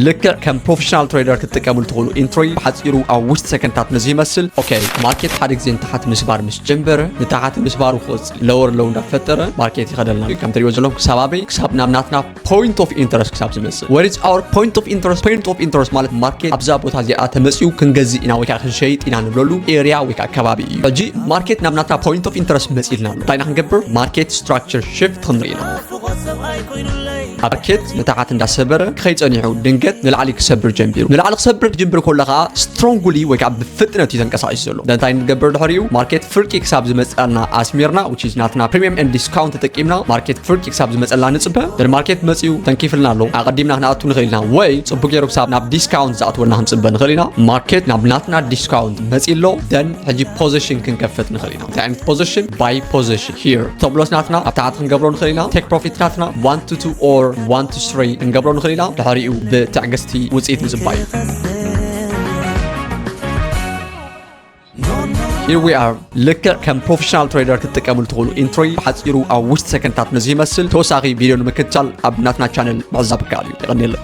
ልክዕ ከም professional trader ክትጥቀምሉ ትኽእሉ entry ብሓፂሩ ኣብ ውሽጢ ሰከንድታት ነዚ ይመስል። ኦኬ፣ ማርኬት ሓደ ግዜ ንታሕቲ ምስባር ምስ ጀመረ፣ ንታሕቲ ምስባሩ ክወፅእ፣ lower low እንዳፈጠረ ማርኬት ይኸደልና እዩ። ከም ትሪእዎ ዘለኹም ክሳብ ኣበይ? ክሳብ ናብ ናትና point of interest ክሳብ ዝመፅእ። Where is our point of interest? Point of interest ማለት ማርኬት ኣብዛ ቦታ እዚኣ ተመፅኡ ክንገዝእ ኢና ወይ ከዓ ክንሸይጥ ኢና ንብለሉ area ወይ ከዓ ከባቢ እዩ። ሕጂ ማርኬት ናብ ናትና point of interest መፂእልና ኣሎ። እንታይ ኢና ክንገብር? ማርኬት structure shift ክንርኢ ኢና። ኣብ ማርኬት ንታሕቲ እንዳሰበረ ክኸይ ጸኒሑ ድንገት ንላዕሊ ክሰብር ጀምቢሩ። ንላዕሊ ክሰብር ክጅምብር ከሎ ከዓ strongly ወይ ከዓ ብፍጥነት እዩ ተንቀሳቒሱ ዘሎ። እንታይ ንገብር ድሕሪኡ? ማርኬት ፍርቂ ክሳብ ዝመፅኣልና ኣስሚርና፣ which is ናትና premium and discount ተጠቂምና ማርኬት ፍርቂ ክሳብ ዝመፀልና ንፅበ። Then ማርኬት መፂኡ ተንኪፍልና ኣሎ። ኣቐዲምና ክንኣቱ ንኽእል ኢና ወይ ፅቡቅ ገይሩ ክሳብ ናብ ዲስካውንት ዝኣትወልና ክንፅበ ንኽእል ኢና። ማርኬት ናብ ናትና ዲስካውንት መፂ ኣሎ። Then ሕጂ position ክንከፍት ንኽእል ኢና። እንታይ ዓይነት position? Buy position here። Stop loss ናትና ኣብ ታሕቲ ክንገብሮ ንኽእል ኢና። Take profit ናትና one to two or one to three ክንገብሮ ንኽእል ኢና። ድሕሪኡ ብትዕግስቲ ውፅኢት ምፅባይ እዩ። Here we are። ልክዕ ከም professional trader ክትጥቀምሉ ትኽእሉ entry ብሓፂሩ ኣብ ውሽጢ ሰከንድታት ነዚ ይመስል። ተወሳኺ ቪድዮ ንምክትታል ኣብ ናትና ቻነል ምዕዛብ ይከኣል እዩ። የቐንየለይ።